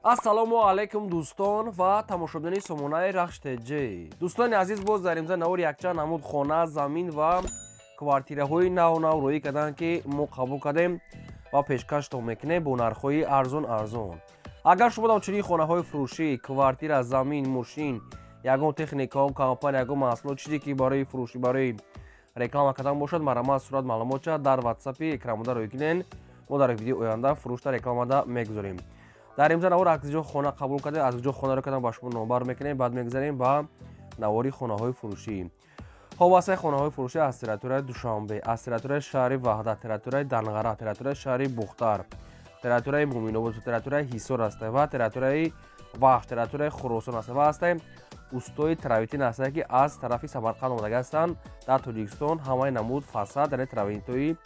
Ассалому алайкум, дӯстон ва тамошобинони сомонаи Рахш ТЖ. Дӯстони азиз, боз дар имза навори якчанд намуд хона, замин ва квартираҳои нав нав рӯӣ карданд, ки мо қабул кардем ва пешкаштон мекунем бо нархҳои арзон арзон. Агар шумо дар чунин хонаҳои фурӯшӣ, квартира, замин, мошин, ягон техника, компания, ягон маҳсулот, чизе ки барои фурӯшӣ, барои реклама кардан бошад, марҳамат, сурат, маълумотча дар ватсапи экранбуда рӯй кунед. Мо дар видеои оянда фурӯшта, рекламада мегузорем. Дар имза навор аз ҷо хона қабул кардем, аз ҷо хонаро кардам, ба шумо номбар мекунем. Баъд мегузарем ба навори хонаҳои фурӯшӣ. Хоб, васаи хонаҳои фурӯшӣ аз территорияи Душанбе, аз территорияи шаҳри Ваҳдат, территорияи Данғара, территорияи шаҳри Бухтар, территорияи Муминобод, территорияи Ҳисор аста ва территорияи Вахш, территорияи Хуросон аста ва ҳастаи устои травертин ҳастае, ки аз тарафи Самарқанд омадага ҳастанд. Дар Тоҷикистон ҳамаи намуд фасад, яъне травертинҳои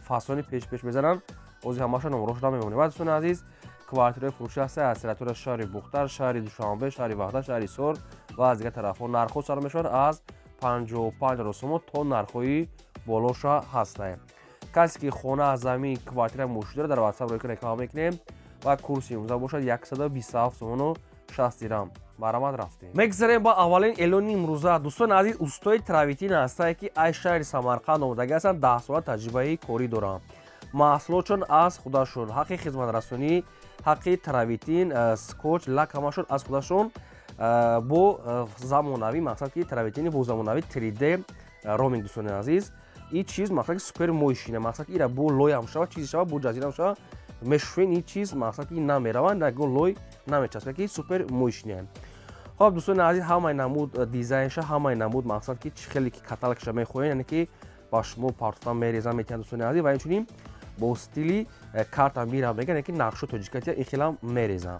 фасони пеш пеш мезананд. Ози ҳамаша номрошуда мемонем. Ва, дӯстони азиз, квартираи фурӯшӣ ҳастае аз территорияи шаҳри Бухтар, шаҳри Душанбе, шаҳри Ваҳдат, шаҳри Ҳисор ва аз дигар тарафҳо. Нархҳо сар мешаванд аз 55 000 сомон то нархҳои болоша ҳастае. Касе ки хона, замин, квартира, мошин дорад, дар ватсап рӯй реклама мекунем ва курси имрӯза бошад 127 сомону 60 дирам. Баромад, рафтем. Мегзарем ба аввалин эълони имрӯза. Дӯстони азиз, устои травертин ҳастае, ки аз шаҳри Самарқанд омадагӣ ҳастанд, 10 сола таҷрибаи корӣ доранд. Маҳсулотшон аз худашон, ҳаққи хизматрасонӣ, ҳаққи травертин, скотч, лак, ҳамашон аз худашон, бо замонавӣ, мақсад ки травертини бо замонавӣ 3D роминг. Дӯстони азиз, ин чиз, мақсад ки супер мошина, мақсад ки ира бо лойам шава, чизе шава, бо ҷазирам шава, мешӯен, ин чиз, мақсад ки намераванд, ягон лой намечаспад, ки супер мошина. Хоб, дӯстони азиз, ҳамаи намуд дизайнша, ҳамаи намуд, мақсад ки чӣ хеле ки каталогша мехоҳед, яъне ки ба шумо партофта мерезан, метиҳанд, дӯстони азиз. Ва инчунин бо стили карта мира мегӯянд, ки нақшу тоҷикатия ин хелам мерезам.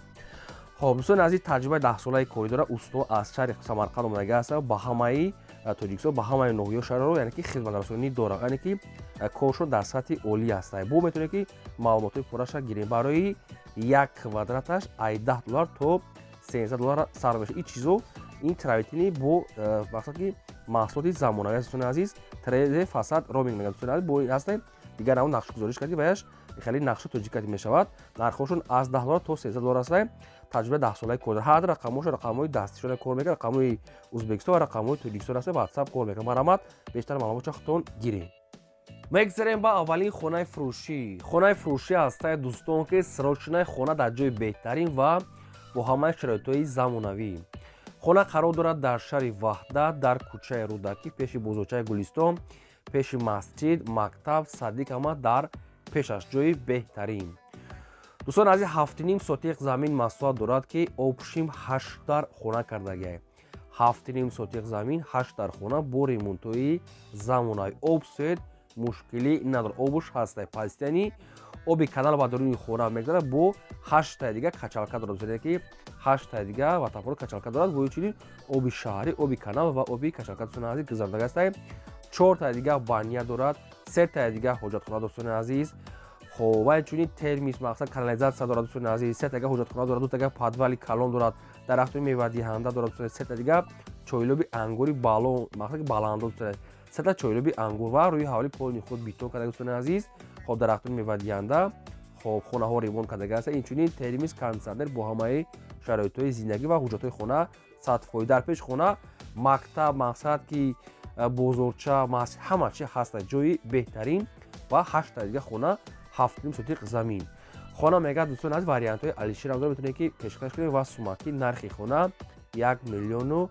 Хоб, дӯстони азиз, таҷрибаи 10-солаи корӣ дора усто, аз шаҳри Самарқанд омадага аст. Ба ҳамаи Тоҷикистон, ба ҳамаи ноҳиё, шаҳрро, яъне ки хизматрасонӣ дорад, яъне ки коршон дар сатҳи олӣ аст. Бо метавонед ки маълумотҳои пурраша гирем. Барои як квадраташ ай 10 доллар то 13 доллар сар мешавад. Ин чизо, ин травертини бо мақсад ки маҳсулоти замонавӣ аст, дӯстони азиз, 3D фасад роминг мегӯяд, дӯстони азиз. Бо ҳастем дигар намуд нақшгузориш кардӣ ва яш хеле нақши тоҷикатӣ мешавад. Нархҳошон аз 10 доллар то 13 доллар аст. Таҷриба 10-солаи кор дорад. Ҳар рақамҳошо, рақамҳои дастишона кор мекунад, рақамҳои Ӯзбекистон ва рақамҳои Тоҷикистон аст, ватсап кор мекунад. Марҳамат, бештар маълумотча худтон гирем. Мегзарем ба аввалин хонаи фурӯшӣ. Хонаи фурӯшӣ ҳастае, дӯстон, ки срочный хона дар ҷои беҳтарин ва бо ҳамаи шароитҳои замонавӣ. Хона қарор дорад дар шаҳри Ваҳдат, дар кӯчаи Рӯдакӣ, пеши бозорчаи Гулистон, пеши масҷид, мактаб, садик, ҳама дар пешаш, ҷои беҳтарин. Дӯстон азиз, 7,5 сотиқ замин масоҳат дорад, ки общим ҳашт дар хона кардагиай. 7,5 сотиқ замин, ҳашт дар хона бо ремонтҳои замонавӣ. Об, свет мушкилӣ надорад, обуш ҳастай. Пастияни оби канал ба даруни хона мегзарад. Бо ҳаштаи дига качалка дорад, ки ҳаштаи дига водопровод, качалка дорад. Бо инчунин оби шаҳрӣ, оби канал ва оби качалка, дӯстони азиз, гузарондаги ҳастай. Чортаи дига баня дорад, сетаи дига ҳоҷатхона, дӯстони азиз. Хоб, ва инчунин термис, мақсад канализатсия дорад, дӯстони азиз. Сета дига ҳоҷатхона дорад, дутага подвали калон дорад, дарахтои мевадиҳанда дорад, дӯстони, сета дига чойлоби ангури балон, мақсад баландо, дӯстони, сета чойлоби ангур ва рӯи ҳавли полный худ битон карда, дӯстони азиз. Хоб, дарахтони мевадиҳанда. Хоб, хонаҳо ремонт кардага аст. Инчунин термис, кондитсионер бо ҳамаи шароитҳои зиндагӣ ва ҳуҷҷатҳои хона 100%. Дар пеши хона мактаб, мақсад ки бозорча, масҷид, ҳама чи ҳаста, ҷои беҳтарин ва ҳашта дига хона, 7,5 сотиқ замин. Хона мегӯяд, дӯстон, аз вариантҳои алишерам дора, метавонед ки пешкаш кунед. Ва сумаки нархи хона 1 200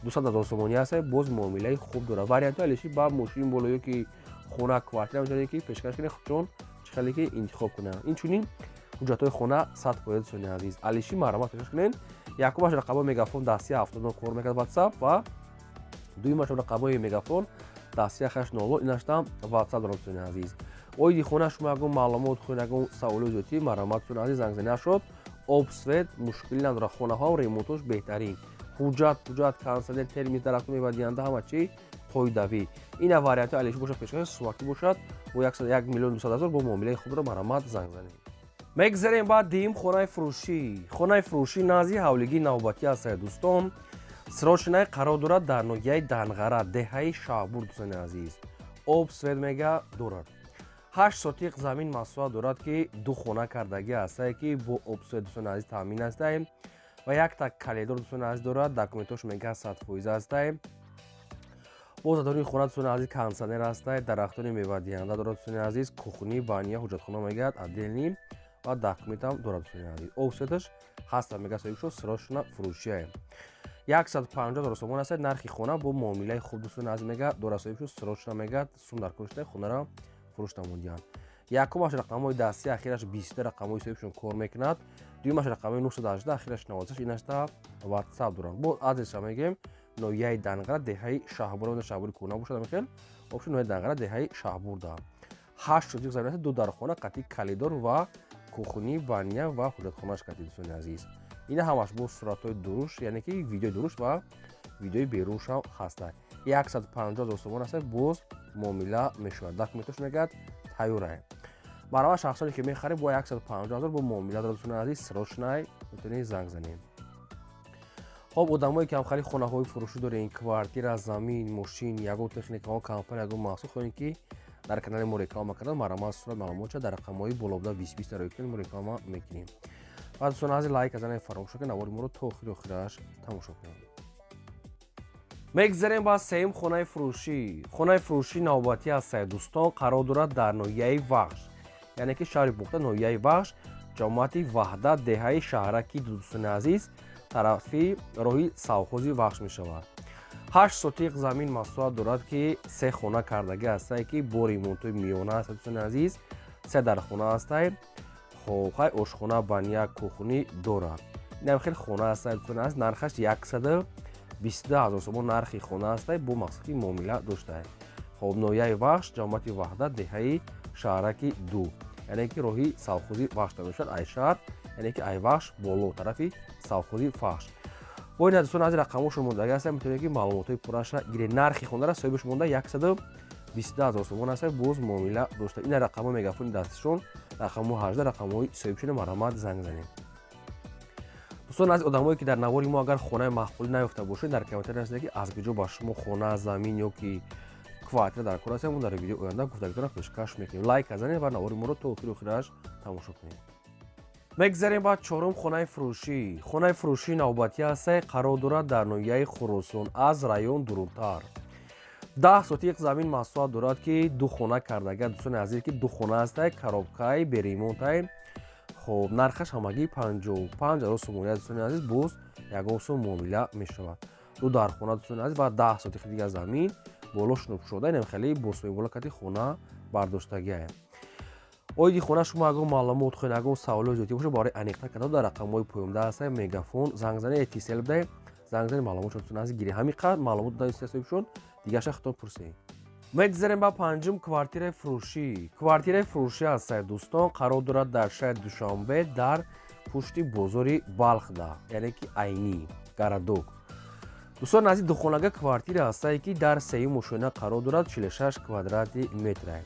000 сомонӣ аст, боз муомилаи хуб дорад. Вариантҳои алиши ба мошин боло ё ки хона, квартира метавонед ки пешкаш кунед, худшон чӣ хеле ки интихоб кунанд. Инчунин ҳуҷҷатҳои хона 100%, дӯстони азиз. Алиши, марҳамат, пешкаш кунед. Якумаш рақамҳои Мегафон дастӣ 79 кор мекард, ватсап, ва дуюмаш рақамҳои Мегафон дастӣ 800, инаштам ватсап дорад, дӯстони азиз. Оиди хона шумо ягон маълумот хоҳед, ягон саволи зиёдтӣ, марҳамат, дӯстони азиз, занг занӣ нашуд. Об, свет мушкилӣ надорад, хонаҳо ремонтош беҳтарин, ҳуҷҷат, кондитсионер, термис, дарахту мевадиҳанда, ҳама чи қоидавӣ. Ина вариантҳои алиши бошад, пешкаш сумакӣ бошад бо 1 200 000 бо муомилаи худро, марҳамат, занг занед. Мегзарем ба дуюм хонаи фурӯшӣ. Хонаи фурӯшӣ назди ҳавлигии навбатӣ ҳастад, дӯстон. Срочный қарор дорад дар ноҳияи Данғара, деҳаи Шаҳбур, дӯстони азиз. Об, свет мега дорад. 8 сотиқ замин масоҳат дорад, ки ду хона кардагӣ ҳастае, ки бо обсӯи, дӯстони азиз, таъмин ҳастае ва якта калидор, дӯстони азиз, дорад. Документош мега 100% ҳастае. Боз даруни хона, дӯстони азиз, кондитсионер ҳастае, дарахтони мевадиҳанда дорад, дӯстони азиз, кухни, баня, ҳуҷҷатхона мегӯяд отдельный ва документам дорад, дӯстони азиз. Об светаш ҳаста, мега соҳибшо, срочно фурӯшияе. 150 000 сомон аст нархи хона, бо муомилаи хуб, дӯстони азиз, мега дора соҳибшо, срочно мегӯяд сум дар кор шуда, хонаро фурӯш намудиҳанд. Якумаш рақамҳои дастӣ, ахираш 20, рақамҳои соҳибшон кор мекунад. Дуюмаш рақамҳои 918, ахираш 96, инашта ватсап доранд. Бо адреса мегӯем: ноҳияи Данғара, деҳаи Шаҳбур, Шаҳбури кӯна бошад, мехел обшо, ноҳияи Данғара, деҳаи Шаҳбурда. 8 сотиқ замин аст, ду дархона қатъи калидор ва кухни, баня ва ҳуҷҷатхонааш қатъи, дӯстони азиз. Ина ҳамаш бо суратҳои дуруш, яъне ки видеои дуруш ва видеои беруншам ҳаста. 150 000 сомон аст, боз муомила мешавад. Документош мегӯяд тайёрае. Баробар шахсоне ки мехаред, бо 150 000 бо муомила дорад, дӯстони азиз, срочно метавонед занг занед. Хоб, одамое ки ҳамхари хонаҳои фурӯшӣ дорем, квартира, замин, мошин, ягон техникаҳо, компания, ягон маҳсул хоҳем, ки дар канали мо реклама кардан, марҳамат, сурат, маълумотша дар рақамҳои болобуда 20 20 ро кунед, мо реклама мекунем. Ва дӯстони азиз, лайк занед, фаромӯш накунед, навори моро то охири охираш тамошо кунед. Мегзарем ба сеюм хонаи фурӯшӣ. Хонаи фурӯшӣ навбатӣ аз дӯстон қарор дорад дар ноҳияи Вахш, яъне ки шаҳри Бухта, ноҳияи Вахш, ҷамоати Ваҳдат, деҳаи Шаҳраки, дӯстони азиз, тарафи роҳи совхози Вахш мешавад. 8 сотиқ замин масоҳат дорад, ки се хона кардагӣ ҳастае, ки бо ремонтҳои миёна аст, дӯстони азиз, се дархона ҳастае. Хоб, хай, ошхона, баня, кухни дорад. Инам хеле хона ҳастае, дӯстони азиз, нархаш 122 000 сомон нархи хона ҳастае, бо мақсади муомила доштае. Хоб, ноҳияи Вахш, ҷамоати Ваҳдат, деҳаи Шаҳраки ду, яъне ки роҳи совхози Вахш мешавад, ай шаҳр, яъне ки ай Вахш боло, тарафи совхози Вахш. Бо ин, дӯстон, аз рақамҳошон мондаги ҳастанд, метавонед ки маълумотҳои пурраша гиред. Нархи хонара соҳибаш монда 122 000 сомон аст, боз муомила дошта. Ина рақамҳои мегафони дастишон, рақамҳо 18, рақамҳои соҳибшона, марҳамат, занг занед. Дӯстон аз одамое ки дар навори мо агар хонаи маъқулӣ наёфта бошед, дар комментария нависед, ки аз куҷо ба шумо хона, замин ё ки квартира дар кор ҳастем, мо дар видеои оянда гуфтагитонро пешкаш мекунем. Лайк занед ва навори моро то охири охираш тамошо кунед. Мегзарем ба чорум хонаи фурӯшӣ. Хонаи фурӯшии навбатӣ ҳастае, қарор дорад дар ноҳияи Хуросон, аз район дурунтар. 10 сотиқ замин масоҳат дорад, ки ду хона кардага, дӯстони азиз, ки ду хона ҳастае, коробкаи беремонтае. Хоб, нархаш ҳамагӣ 55 000 сомонӣ, дӯстони азиз, боз ягон сум муомила мешавад. Ду дархона, дӯстони азиз, ва 10 сотиқи дигар замин боло шунубшуда, инам хеле босои кати хона бардоштагиае. Оиди хона шумо ягон маълумот хоҳед, ягон саволои зиёдӣ бошад, барои аниқтар кардан дар рақамҳои поёнда ҳастае мегафон занг занед, тисел бидаед, занг занед, маълумотшон, дӯстони азиз, гиред. Ҳамин қадр маълумот додан соҳибшон, дигарша худтон пурсед. Мегзарем ба панҷум квартираи фурӯшӣ. Квартираи фурӯшӣ ҳастае, дӯстон, қарор дорад дар шаҳри Душанбе, дар пушти бозори Балхда, яъне ки Айнӣ городок. Дӯстон азиз, духонага квартира ҳастае, ки дар сеюм ошёна қарор дорад, 46 квадрати метра.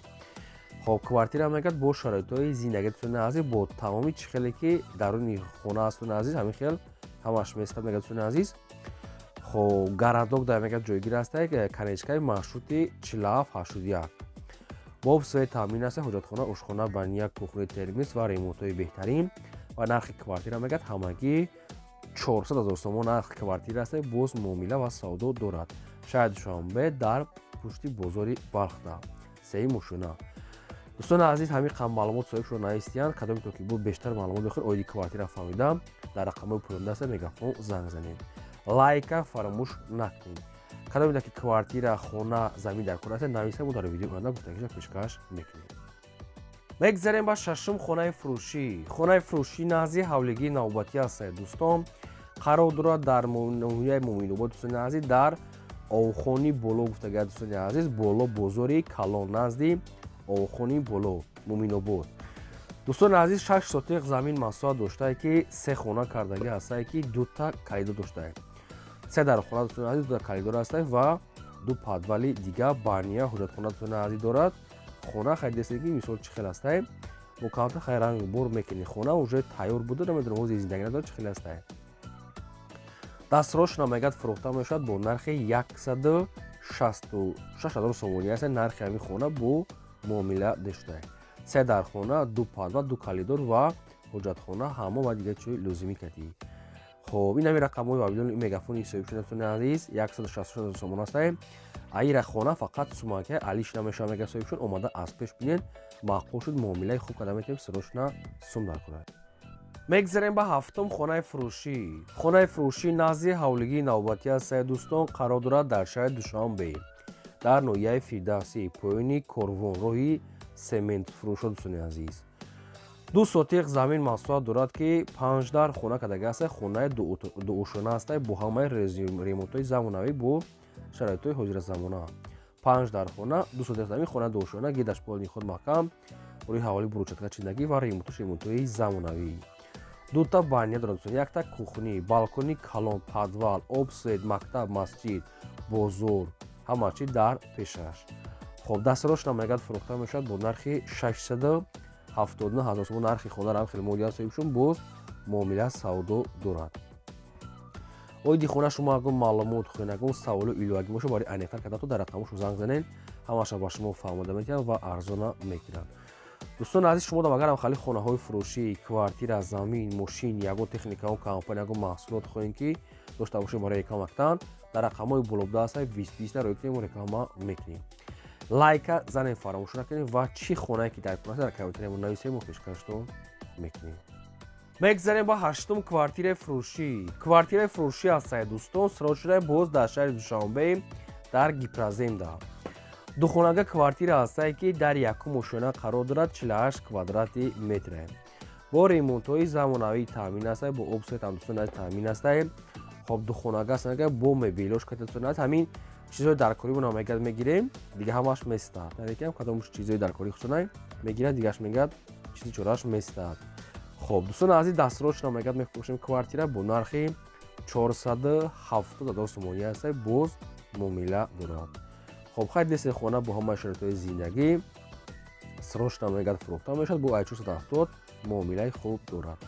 Хоб, квартира мегӯяд бо шароитҳои зиндагӣ, дӯстони азиз, бо тамоми чӣ хеле ки даруни хона аст, дӯстони азиз, ҳамин хел ҳамаш местад, мегӯяд, дӯстони азиз. Хоб, городок дар мегӯяд ҷойгир ҳастае, конечкаи маршрути 4781. Бо свет таъмин аст, ҳоҷатхона, ошхона, баня, кухни, термис ва ремонтҳои беҳтарин. Ва нархи квартира мегӯяд ҳамагӣ 400 000 сомон нархи квартира аст, боз муомила ва савдо дорад. Шаҳри Душанбе, дар пушти бозори Балхда, сеюм ошёна. Дӯстони азиз, ҳамин қадр маълумот соҳибшро навистиянд. Кадоме то ки буд бештар маълумот бихоҳед оиди квартира фаҳмидам, дар рақамҳои поёнда аст мегафон занг занед. Лайка фаромӯш накунед. Кадоме ки квартира, хона, замин дар кор аст, нависа, мо дар видеои оянда гуфтагиша пешкаш мекунем. Мегзарем ба шашум хонаи фурӯшӣ. Хонаи фурӯшӣ назди ҳавлигии навбатӣ аст, дӯстон, қарор дорад дар ноҳияи Муъминобод, дӯстони азиз, дар Овхони боло гуфтагия, дӯстони азиз, боло бозори калон, назди Овхони боло, Муъминобод. Дӯстони азиз, 6 сотиқ замин масоҳат доштае, ки се хона кардагӣ ҳастае, ки дута калидор доштае, се дархона, дӯстони азиз, дута калидор ҳастае ва ду подвали дига, баня, ҳуҷҷатхона, дӯстони азиз, дорад. Хона харидастед, ки мисол чӣ хел ҳастае, бо камта хай ранг бор мекунӣ, хона уже тайёр буда, намедонам, ҳозир зиндагӣ надорад, чӣ хел ҳастае. Дастрошона мегӯяд фурӯхта мешавад бо нархи 166 000 сомонӣ аст нархи ҳамин хона, бо муомила дошта. Се дархона, ду подвал, ду коридор ва ҳоҷатхона, ҳаммом ва дигар чизи лозимӣ кардӣ. Хоб, ин ҳами рақамҳои мобилони Мегафони соҳибшуда, дӯстони азиз, 166 сомон ҳастаем. Аира хона фақат сумака алиш намешава, мега соҳибшуд. Омада аз пеш бинед, маъқул шуд, муомилаи хуб карда метавонем, срочно сум даркунад. Мегзарем ба ҳафтум хонаи фурӯшӣ. Хонаи фурӯшӣ назди ҳавлигии навбатӣ ҳастае, дӯстон, қарор дорад дар шаҳри Душанбе, дар ноҳияи Фирдавсӣ, поёни Корвон, роҳи сементфурӯшо, дӯстони азиз. Ду сотиқ замин масоҳат дорад, ки панҷ дар хона кардага аста. Хонаи дуошона ҳаста, бо ҳамаи ремонтҳои замонавӣ, бо шароитҳои ҳозиразамона. Панҷ дар хона, ду сотиқ замин, хона дуошона, гирдаш полни худ маҳкам, рӯи ҳаволи брусчатка чиндагӣ ва ремонтош ремонтҳои замонавӣ. Дута баня дорад, якта кухни, балкони калон, подвал, об, свет, мактаб, масҷид, бозор, ҳама чи дар пешаш. Хоб, дастрош намегад, фурӯхта мешавад бо нархи 679 ҳазор сомон. Нархи хонаро хеле молия соҳибшун, боз муомила савдо дорад. Оиди хона шумо ягон маълумот хоҳед, ягон саволу иловагӣ бошад, барои аниқтар кардан то дар рақамошон занг занед, ҳамаша ба шумо фаҳмода метиҳанд ва арзона мекунанд. Дӯстони азиз, шумо агарам хали хонаҳои фурӯшӣ, квартира, замин, мошин, ягон техникао, компания, ягон маҳсулот хоҳем, ки дошта бошем барои реклама кардан, дар рақамҳои болобуда ҳастад, 20 20 роӣ кунем, реклама мекунем. Лайка занем, фаромӯш накунем ва чӣ хонае ки дар кун дар комментариямо нависем, мо пешкаштон мекунем. Мегзарем ба ҳаштум квартираи фурӯшӣ. Квартираи фурӯшӣ ҳастае, дӯстон, срочная, боз дар шаҳри Душанбе, дар Гипроземда. Духонага квартира ҳастае, ки дар якум ошёна қарор дорад, 48 квадрати метре, бо ремонтҳои замонавӣ таъмин ҳастае, бо об, свет ҳам, дӯстони азиз, таъмин ҳастае. Хоб, духонага ҳастае бо мебелош, дӯстони азиз, ҳамин чизҳои даркорӣ мо мегад мегирем, дига ҳамаш местад. Кадом чизҳои даркорӣ хусунай мегирад, дигаш мегад, чизи чораш местад. Хоб, дӯстони азиз, дастрош намегад, мефурӯшем квартира бо нархи 470 ҳазор сомонӣ ҳастае, боз муомила дорад. Хоб, хайр, деси хона бо ҳамаи шароитҳои зиндагӣ срочно мегад фурӯхта мешавад бо ай 470, муомилаи хуб дорад.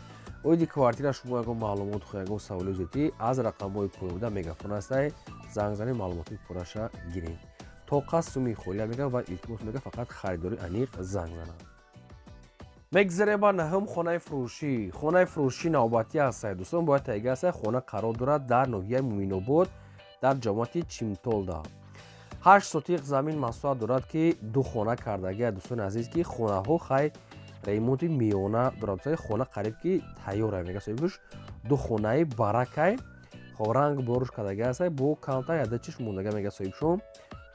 Оиди квартира шумо ягон маълумот хоҳед, ягон саволи зиёдӣ, аз рақамҳои поёнда Мегафон ҳастае, занг занед, маълумоти пурраша гиред. То қас суми холия мегӯяд ва илтимос мегӯяд, фақат харидори аниқ занг занад. Мегзарем ба наҳум хонаи фурӯшӣ. Хонаи фурӯшӣ навбатӣ ҳастае, дӯстон, бояд тайга ҳастае. Хона қарор дорад дар ноҳияи Муъминобод, дар ҷамоати Чимтолда. 8 сотиқ замин масоҳат дорад, ки ду хона кардагия, дӯстони азиз, ки хонаҳо хай ремонти миёна дорад. Хона қариб ки тайёра, мега соҳибуш, ду хонаи баракай. Хоб, ранг боруш кардага ҳастай, бо камтар яда чиш мондага, мега соҳибшон.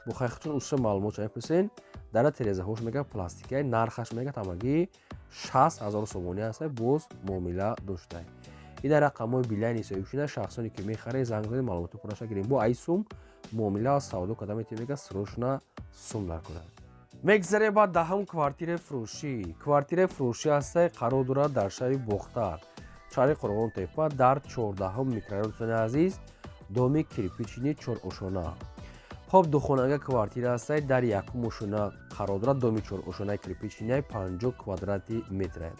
Бо хайхчун уста маълумот мепурсен. Дара терезаҳош мега пластикай. Нархаш мега тамагӣ 60 000 сомонӣ ҳастай, боз муомила доштай. И дар рақамҳои билайни соҳибшуда, шахсоне ки мехаред, занг занед, маълумоти пурраша гирем. Бо ай сум муомила савдо карда метавонед, мега срочно сум даркунад. Мегзарем ба даҳум квартираи фурӯшӣ. Квартираи фурӯшӣ ҳастай, қарор дорад дар шаҳри Бохтар, шаҳри Қурғонтепа, дар 14-ум микрорайон, дӯстони азиз, доми кирпичный чорошона. Хоб, духонага квартира ҳастай, дар якум ошона қарор дорад, доми чорошонаи кирпичный, 50 квадрати метре,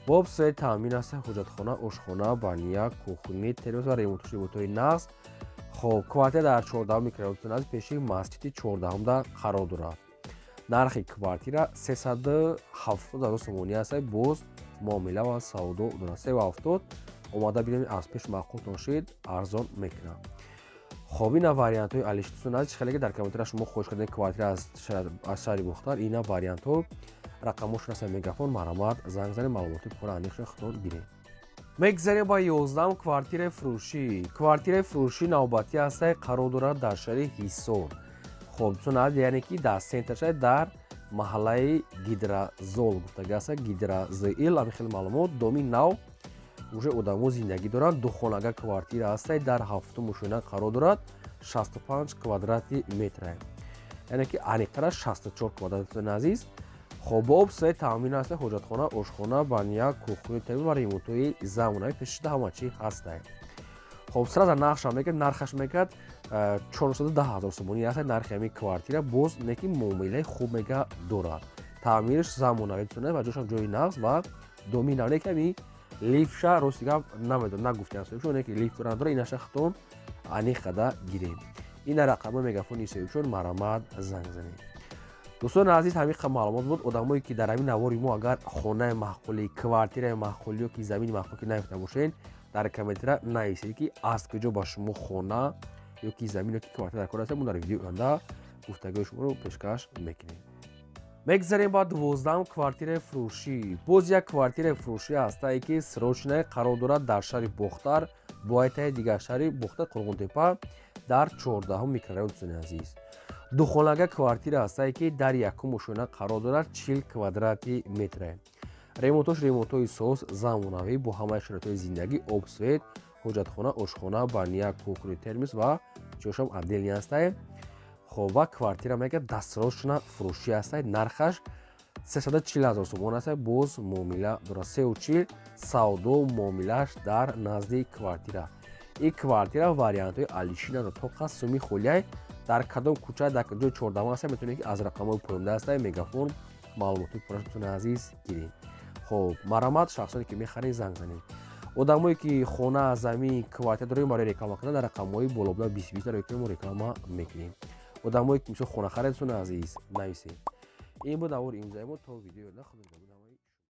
бо об, свет таъмин ҳастай, ҳоҷатхона, ошхона, баня, кухни, террас ва ремонту ремонтҳои нағз. Хоб, квартира дар 14-ум микрорайон, аз пеши масҷиди 14-умда қарор дорад. Нархи квартира 370 ҳазор сомонӣ ҳастай, боз муомила ва савдо дорад. 370, омада бинед, аз пеш маъқултон шид, арзон мекунад. Хоб, ина вариантҳои алиштусон аз хеле ки дар комментария шумо хоҳиш кардем квартира аз шаҳри Бохтар. Ина вариантҳо, рақамҳошон ҳастан Мегафон, марҳамат, занг занед, маълумоти пурра аниқшо худтон гиред. Мегзарем ба 11-ум квартираи фурӯшӣ. Квартираи фурӯшӣ навбатӣ ҳастай, қарор дорад дар шаҳри Ҳисор. Хоб, дӯстон, яъне ки дар центр шаҳр, дар маҳаллаи Гидрозол гуфтага аста, Гидрозил, ҳамин хеле маълумот. Доми нав, уже одамо зиндагӣ доранд. Духонага квартира ҳастай, дар ҳафтум ошёна қарор дорад, 65 квадрати метре, яъне ки аниқтара 64 квадрат, дӯстони азиз. Хоб, бо об, свет таъмин ҳаста, ҳоҷатхона, ошхона, баня, кухни ва ремонтҳои замонави пешшуда, ҳама чи ҳастай. Хоб, сразу нархшам мегӯяд, нархаш мегӯяд 410 ҳазор сомонӣ аст нархи ҳамин квартира. Боз неки муомилаи хуб мега дорад, таъмирш замонавӣ ва ҷошам ҷои нағз ва доми нав. Неки ҳамин лифша, рости гап, намедонам, нагуфтиам, ки лифт надора. Инаша хитон аниқ када гирем. Ина рақамҳои Мегафони соҳибшон, марҳамат, занг занед. Дӯстони азиз, ҳамин қадр маълумот буд. Одамое, ки дар ҳамин навори мо агар хонаи маъқулӣ, квартираи маъқулӣ ё ки замини маъқул ки наёфта бошед, дар комментария нависед, ки аз куҷо ба шумо хона ё ки замин ё ки квартира дар кор аст. Мо дар видеои оянда гуфтагиҳои шуморо пешкаш мекунем. Мегзарем ба 12-ам квартираи фурӯшӣ. Боз як квартираи фурӯшӣ ҳастае, ки срочная қарор дорад дар шаҳри Бохтар, боайтаи дигар шаҳри Бохтар, Қурғонтепа, дар 14-ум микрорайон. Дӯстони азиз, духонага квартира ҳастае, ки дар якум ошёна қарор дорад, 40 квадрати метре. Ремонтош ремонтҳои соз, замонавӣ, бо ҳамаи шароитҳои зиндагӣ: об, свет, ҳоҷатхона, ошхона, баня, кухни, термос ва чошам отдельный ҳастае. Хоб, ва квартира мега дастсрочно фурӯшӣ ҳастае. Нархаш 340 ҳазор сомон ҳастае, боз муомила дорад. 3,40, савдо муомилааш дар назди квартира. Ин квартира вариантҳои алиши надорад, то қас суми холияй. Дар кадом кӯча, дар ҷои 14-ум ҳастае, метавонед, ки аз рақамҳои поёнда ҳастае Мегафон, маълумотҳои пурраш, дӯстони азиз, гиред. Хоб, марҳамат, шахсоне ки мехаред, занг занед. Одамое ки хона, замин, квартира дорем, барои реклама кардан дар рақамҳои болобуда 20 20 дар мо реклама мекунем. Одамое ки мисол хона харед, дӯстони азиз, нависед. Ин буд навори имрӯзаи мо. То видеои худо.